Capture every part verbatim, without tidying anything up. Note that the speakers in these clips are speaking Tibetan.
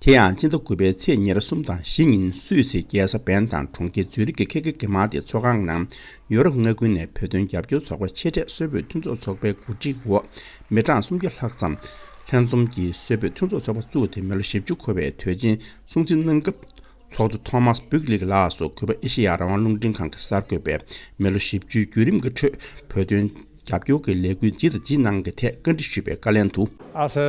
དེ་ཡང་སྤྱི་ཟླ་དགུ་པའི་ཚེས་ཉེར་གསུམ་དང་བཞི་ཉིན་སུད་སི་རྒྱལ་ས་བན་དང་གྲོང་ཁྱེར་ཛུ་རིག་གི་ཁེ་ཁེ་གེ་མ་དེ་ཚོགས་ཁང་ནང་ཡོ་རོབ་མངའ་ཁུལ་ནས་བོད་དོན་རྒྱབ་སྐྱོར་ཚོགས་པ་ཆེ་གྲས་སུད་བོད་མཐུན་ཚོགས་ཚོགས་པའི་གོ་སྒྲིག་འོག་མི་གྲངས་སུམ་བརྒྱ་ལྷག་ཙམ་ལྷན་འཛོམས་ཀྱིས་སུད་བོད་མཐུན་ཚོགས་ཚོགས་པ་བཙུགས་ཏེ་མི་ལོ་བཞི་བཅུ་འཁོར་བའི་དུས་ཆེན་སྲུང་བརྩི་གནང་སྐབས། ཚོགས་གཙོ་ཐོ་མཱས་བྷུག་ལིག་ལགས་སུ་གུས་པ་ཨེ་ཤེ་ཡ་རང་དབང་རླུང་འཕྲིན་ཁང་གི་གསར་འགོད་པས་མི་ལོ་བཞི་བཅུའི་བརྒྱུད་རིམ་གྱི་ཁྲོད་བོད་དོན་རྒྱབ་སྐྱོར་གྱི་ལས་འགུལ་ཇི་དང་ཇི་གནང་གི་ཐད་བཀའ་འདྲི་ཞུས་པའི་བཀའ་ལན་དུ། Also,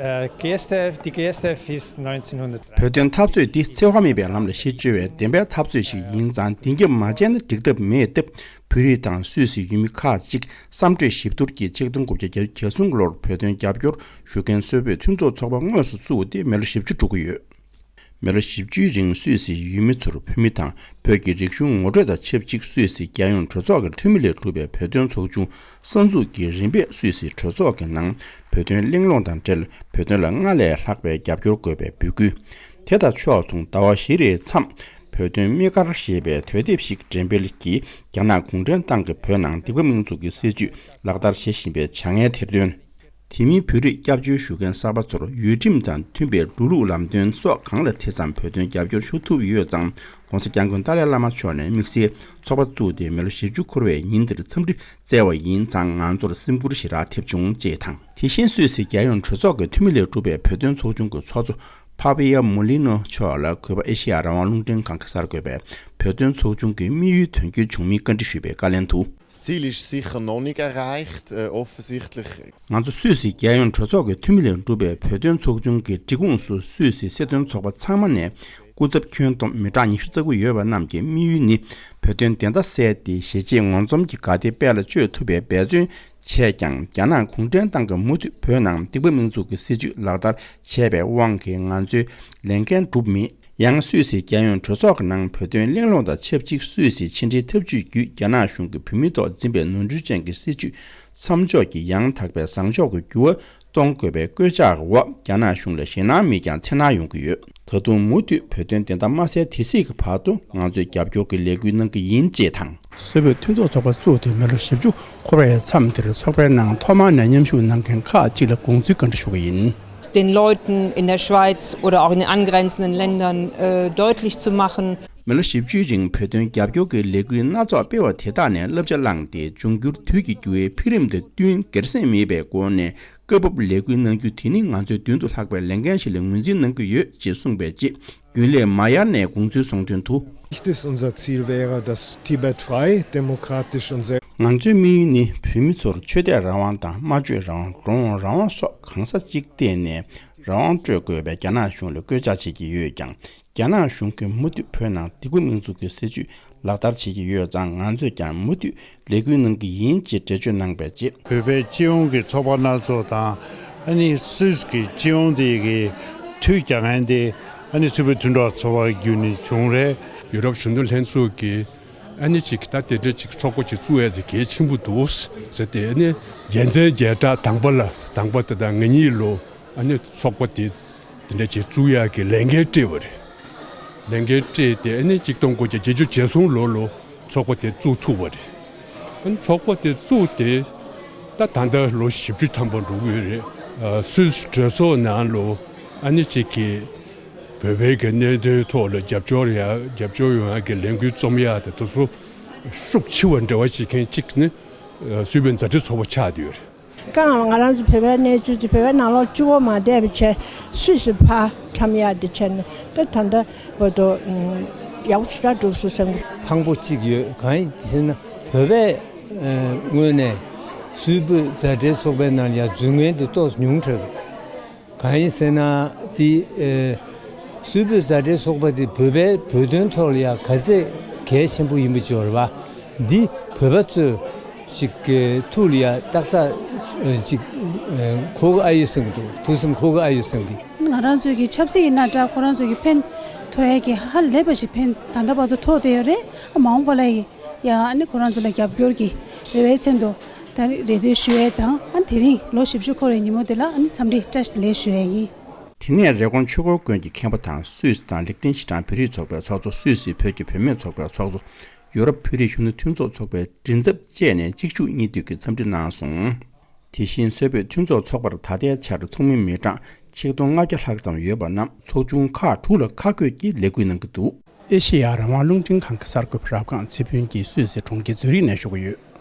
äh, G S T F, die G S T F ist neunzehnhundertdrei. བོད་དོན་འཐབ་རྩོད་འདི་འཚེ་བ་མེད་པའི་ལམ་ལ་གཞི་བཅོལ་བའི་བདེན་པའི་འཐབ་རྩོད་ཞིག་ཡིན་ཙང་བདེན་རྒྱབ་མ་བྱས་ན་འགྲིག་ཐབས་མེད་སྟབས། བོད་རིགས་དང་སུད་སི་ཡུལ་མི་ཁག་ཅིག་བསམ་གྲོས་ཞིབ་བསྡུར་གྱིས་ཆིག་སྟོང་དགུ་བརྒྱ་བརྒྱད་ཅུ་གྱ་གསུམ་ལོར་བོད་དོན་རྒྱབ་སྐྱོར་ཞུ་མཁན་སུད་བོད་མཐུན་ཚོགས་ཚོགས་པ་དངོས་སུ་བཙུགས་ཏེ་མི་ལོ་བཞི་བཅུ་འགྲོ་གི་ཡོད། མི་ལོ་བཞི་བཅུའི་རིང་སུད་སིའི་ཡུལ་མི་ཚོར་བོད་མི་དང་བོད་ཀྱི་རིག་གཞུང་ངོ་སྤྲོད་དང་ཆབས་ཅིག་སུད་སི་རྒྱལ་ཡོངས་གྲོས་ཚོགས་ཀྱི་འཐུས་མི་ལས་གྲུབ་པའི་བོད་དོན་ཚོགས་ཆུང་གསར་འཛུགས་ཀྱིས་རིམ་པས་སུད་སི་གྲོས་ཚོགས་ཀྱི་ནང་བོད་དོན་གླེང་སློང་དང་འབྲེལ་བོད་དོན་ལ་སྔར་ལས་ལྷག་པའི་རྒྱབ་སྐྱོར་དགོས་པའི་འབོད་སྐུལ། དེ་དང་ཕྱོགས་མཚུངས་ཟླ་བ་བཞི་རེའི་མཚམས་བོད་དོན་དམིགས་བཀར་ཞེས་པའི་དུས་དེབ་ཞིག་འགྲེམས་སྤེལ་གྱིས་རྒྱ་ནག་གུང་ཁྲན་ཏང་གིས་བོད་ནང་སྡིག་པ་མིང་འཛུགས་ཀྱི་སྲིད་བྱུས་ལག་བསྟར་བྱེད་བཞིན་པའི་བྱ་ངན་ཐེར་འདོན། དེ་མིན་བོད་རིགས་སྐྱབས་བཅོལ་ཞུ་མཁན་གསར་པ་ཚོར་ཡུལ་ཁྲིམས་དང་མཐུན་པའི་འགྲོ་ལུགས་ལམ་སྟོན་སོགས་གང་ལ་དེ་ཙམ་བོད་དོན་རྒྱབ་སྐྱོར་ཞུ་ཐུབ་ཡོད་ཙང་༸གོང་ས་༸སྐྱབས་མགོན་ཏཱ་ལའི་བླ་མ་མཆོག་ནས་དམིགས་བསལ་ཚོགས་པ་བཙུགས་ཏེ་མི་ལོ་བཞི་བཅུ་འཁོར་བའི་ཉིན་འདིར་འཚམས་འདྲི་བསྩལ་བ་ཡིན་ཙང་ང་ཚོར་སེམས་འགུལ་ཞེ་དྲག་ཐེབས་བྱུང་ཅེས་དང་། དེ་བཞིན་སུད་སི་རྒྱལ་ཡོངས་གྲོས་ཚོགས་ཀྱི་འཐུས་མི་ལས་གྲུབ་པའི་བོད་དོན་ཚོགས་ཆུང་གི་ཚོགས་གཙོ་ཕ་བི་ཡ་མུ་ལི་ནོ་མཆོག་ལ་གུས་པ་ཨེ་ཤེ་ཡ་རང་དབང་རླུང་འཕྲིན་ཁང་གི་གསར་འགོད་པས་བོད་དོན་ཚོགས་ཆུང་གི་དམིགས་ཡུལ་དོན་འཁྱོལ་བྱུང་མིན་བཀའ་འདྲི་ཞུས་པའི་བཀའ་ལན་དུ། Das Ziel ist sicher noch nicht erreicht, äh, offensichtlich. ང་ཚོ་སུད་སི་རྒྱལ་ཡོངས་གྲོས་ཚོགས་ཀྱི་འཐུས་མི་ལས་གྲུབ་པའི་བོད་དོན་ཚོགས་ཆུང་གི་སྒྲིག་ཁོངས་སུ་སུད་སི་སྲིད་དོན་ཚོགས་པ་ཚང་མ་ནས་སྐུ་ཚབ་ཁྱོན་བསྡོམས་མི་གྲངས་ཉི་ཤུ་རྩ་དགུ་ཡོད་པ་རྣམས་ཀྱི་དམིགས་ཡུལ་ནི་བོད་དོན་བདེན་མཐའ་གསལ་ཏེ་གཞིས་བྱེས་ངོ་འཛོམས་ཀྱི་དགའ་བདེ་དཔལ་ལ་སྤྱོད་ཐུབ་པའི་འབད་བརྩོན་བྱས་ཀྱང་རྒྱ་ནག་གུང་ཁྲན་ཏང་གིས་མུ་མཐུད་བོད་ནང་སྡིག་པ་མིང་འཛུགས་ཀྱི་སྲིད་བྱུས་ལག་བསྟར་བྱས་པའི་དབང་གིས་ང་ཚོའི་ལས་འགན་འགྲུབ་མེད། ཡང་སུད་སི་རྒྱལ་ཡོངས་གྲོས་ཚོགས་ཀྱི་ནང་བོད་དོན་གླེང་སློང་དང་ཆབས་ཅིག་སུད་སིའི་ཕྱི་འབྲེལ་ཐབས་ཇུས་བརྒྱུད་རྒྱ་ནག་གཞུང་གིས་བོད་མིའི་ཐོག་འཛིན་པའི་ནོར་འཁྲུལ་ཅན་གྱི་སྲིད་བྱུས་མཚམས་འཇོག་གིས་ཡང་དག་པའི་བཟང་ཕྱོགས་ཀྱི་འགྱུར་བ་གཏོང་དགོས་པའི་བཀོད་ཁྱབ་འོག་རྒྱ་ནག་གཞུང་ལ་ཞེད་སྣང་མེད་ཀྱང་འཚེར་སྣང་ཡོང་གི་ཡོད། ད་དུང་མུ་མཐུད་བོད་དོན་བདེན་མཐའ་མ་གསལ་དེ་སྲིད་ཀྱི་བར་དུ་ང་ཚོས་རྒྱབ་སྐྱོར་གྱི་ལས་འགུལ་གནང་གི་ཡིན་ཅེས་དང་། སུད་བོད་མཐུན་ཚོགས་ཚོགས་པ་བཙུགས་ཏེ་མི་ལོ་བཞི་བཅུ་འཁོར་བའི་མཚམས་འདིར་ཚོགས་པའི་ནང་ཐོག་མར་ནས་མཉམ་ཞུགས་གནང་མཁན་ཁག་ཅིག་ལ་དགོངས་ཚུལ་བཀའ་འདྲི་ཞུ་གི་ཡིན། Den Leuten in der Schweiz oder auch in den angrenzenden Ländern, äh, deutlich zu machen, མི་ལོ་བཞི་བཅུའི་རིང་བོད་དོན་རྒྱབ་སྐྱོར་གྱི་ལས་འགུལ་སྣ་ཚོགས་སྤེལ་བ་དེ་དག་ནས་བསླབ་བྱ་བླངས་ཏེ་འབྱུང་འགྱུར་དུས་ཀྱི་འགྱུར་བའི་འཕེལ་རིམ་དང་བསྟུན་སྒེར་སེམས་མེད་པའི་སྒོ་ནས་སྐབས་བབ་ལས་འགུལ་གནང་རྒྱུ་དེ་ནི་ང་ཚོའི་མདུན་དུ་ལྷགས་པའི་ལས་འགན་ཞིག་ལ་ངོས་འཛིན་གནང་གི་ཡོད་ཅེས་གསུངས་པའི་རྗེས། རྒྱུན་ལས་མ་ཡར་ནས་དགོངས་ཚུལ་གསུངས་དོན་དུ། Nicht ist unser Ziel wäre, dass Tibet frei, demokratisch und sehr ང་ཚོའི་དམིགས་ཡུལ་ནི་བོད་མི་ཚོར་ཆོས་དད་རང་དབང་དང་སྨྲ་བརྗོད་རང་དབང་། འགྲོ་འོང་རང་དབང་སོགས་གང་ས་ཅིག་བལྟས་ནས་རང་དབང་སྤྲོད་དགོས་པའི་རྒྱ་ནག་གཞུང་ལ་བཀོད་ཁྱབ་བྱེད་ཀྱི་ཡོད་ཀྱང་། རྒྱ་ནག་གཞུང་གིས་མུ་མཐུད་བོད་ནང་སྡིག་པ་མིང་འཛུགས་ཀྱི་སྲིད་བྱུས་ལག་བསྟར་བྱེད་ཀྱི་ཡོད་ཙང་ང་ཚོས་ཀྱང་མུ་མཐུད་ལས་འགུལ་གནང་གི་ཡིན་ཅེས་འགྲེལ་བརྗོད་གནང་པའི་རྗེས། བོད་པའི་སྤྱི་ཡོངས་ཀྱི་ཚོགས་པ་སྣ་ཚོགས་དང་ཨ་ནི་སུད་སི་གི་སྤྱི་ཡོངས་དེ་གི་འཐུས་རྒྱག་མཁན་དེ་ཨ་ནི་སུད་བོད་མཐུན་གྲོགས་ཚོགས་པ་བརྒྱུད་ནས་བྱུང་རེད། ཡུ་རོབ་གཞོན་ནུ་ལྷན་ཚོགས་ཀྱིས་ཨ་ནི་ཅིག་ད་དེ་འདྲ་ཅིག་ཚོགས་པ་ཅིག་བཙུགས་ཡ་དེ་གལ་ཆེན་པོ་འདུག་ཟེར་ཏེ། ཨ་ནི་རྒྱལ་མཚན་བརྒྱ་ཕྲག་དང་པ་ལ་དང་པ་དེ་དང་ང་གཉིས་ལོ་ཨ་ནི་ཚོགས་པ་དེ་དེ་འདྲ་ཅིག་བཙུགས་ཡག་གི་ལས་འགན་སྤྲད་པ་རེད། ལས་འགན་སྤྲད་དེ་ཨ་ནི་ཆིག་སྟོང་དགུ་བརྒྱ་བརྒྱད་ཅུ་གྱ་གསུམ་ལོ་ལོ་ཚོགས་པ་དེ་བཙུགས་ཐུབ་པ་རེད། ཨ་ནི་ཚོགས་པ་དེ་བཙུགས་ཏེ་ད་ད་ལྟ་ལོ་བཞི་བཅུ་ཐམ་པ་འགྲོ་གི་ཡོད་རེད། ཨ་སུད་སི་གྲོས་ཚོགས་ནང་ལོ་ཨ་ནི་ཅིག་གི་བོད་པའི་གི་གནད་དོན་ཐོག་ལ་རྒྱབ་སྐྱོར་ཡ་རྒྱབ་སྐྱོར་ཡོང་ཡག་གི་ལས་འགུལ་རྩོམ་ཡག་དེ་དེ་ཚོ་ཤུགས་ཆེ་བ་འབྲེལ་བ་བྱེད་མཁན་གཅིག་ནི་ཨ་སུད་བོད་མཛའ་འབྲེལ་ཚོགས་པ་ཆགས་བསྡད་ཡོད་རེད། གང་ང་རང་ཚོ་བོད་པའི་གནས་ཚུལ་དེ་བོད་པའི་ནང་ལོགས་གཅིག་པོ་མ་བསྡད་པའི་ཆེད་སུད་སི་ཕར་འཁྲབ་ཡག་དེ་བྱས་ནས་ད་ད་ལྟ་བར་དུ་ཡག་པོ་ཞེ་དྲག་འགྲུབ་སོང་བསམ་གི། ཕངས་པོ་གཅིག་ཡོད། གང་ཡིན་ཟེར་ན་བོད་པའི་ངོས་ནས་སུད་བོད་མཛའ་འབྲེལ་ཚོགས་པའི་ནང་ཡ་འཛུལ་མཁན་དེ་ཏོག་ཙམ་ཉུང་དྲགས། གང་ཡིན་ཟེར་ན་དེ་ཨེ་སུད་བོད་མཛའ་འབྲེལ་ཚོགས་པ་དེ་བོད་པའི་བོད་དོན་ཐོག་ལ་ཡང་ག་ཚད་གལ་ཆེན་པོ་ཡིན་པ་ཅིག་ཡོད་རེད་པ། འདི་བོད་པ་ཚོས་ཅིག་གི་ཐུགས་ལ་ཡང་ཏག་ཏག་ཅིག་འཁོར་གི་ཨ་ཡོད་བསམ་གི་འདུག་ཐུགས་སེམས་འཁོར་གི་ཨ་ཡོད་བསམ་གི། ང་རང་ཚོའི་གི་ཆབ་སྲིད་ཡིན་ན་འདྲ་ཁོ་རང་ཚོ་གི་ཕན་ཐོགས་ཡས་ཀྱི་ཧ་ལས་པ་ཞིག་ཕན་ད་ལྟ་བར་དུ་ཐོགས་བསྡད་ཡོད་རེད། ཨ་མ་འོངས་པ་ལ་ཡི་ཡང་ཨ་ནི་ཁོ་རང་ཚོ་ལ་རྒྱབ་སྐྱོར་གྱི་རེ་བའི་མཚན་དུ་ད་རེ་ལྟོས་ཞུ་ཡས་དང་། ཨ་ནི་དེ་རིང་ལོ་བཞི་བཅུ་འཁོར་བའི་ཉིན་མོ་དེ་ལ་ཨ་ནི་འཚམས་འདྲི་བཀྲ་ཤིས་བདེ་ལེགས་ཞུ་ཡས་ཡིན། དེ་ནས་རེབ་གོང་ཆོས་འཁོར་དགོན་གྱི་མཁན་པོ་དང་སུད་སི་དང་ལིག་ཏེན་ཤི་ཏན་བོད་རིགས་ཚོགས་པའི་ཚོགས་གཙོ། སུད་སི་བོད་ཀྱི་བུད་མེད་ཚོགས་པའི་ཚོགས་གཙོ། ཡོ་རོབ་བོད་རིགས་གཞོན་ནུ་མཐུན་ཚོགས་ཚོགས་པའི་མགྲིན་ཚབ་བཅས་ནས་གཅིག་མཇུག་གཉིས་མཐུད་ཀྱིས་འཚམས་འདྲི་གནང་སོང་། དེ་བཞིན་སུད་བོད་མཐུན་ཚོགས་ཚོགས་པར་ད་ལྟའི་ཆར་ཚོགས་མི་མི་གྲངས་ ཆིག་སྟོང་ལྔ་བརྒྱ་ལྷག་ཙམ་ཡོད་པ་རྣམས་ཚོགས་ཆུང་ཁག་དྲུག་ལ་ཁ་བགོས་ཀྱིས་ལས་འགུལ་གནང་གི་འདུག། ཨེ་ཤེ་ཡ་རང་དབང་རླུང་འཕྲིན་ཁང་གི་གསར་འགོད་པ་རབ་སྒང་ཚེ་ཕུན་གྱིས་སུད་སི་གྲོང་ཁྱེར་ཛུ་རིག་ནས་ཞུ་གི་ཡོད།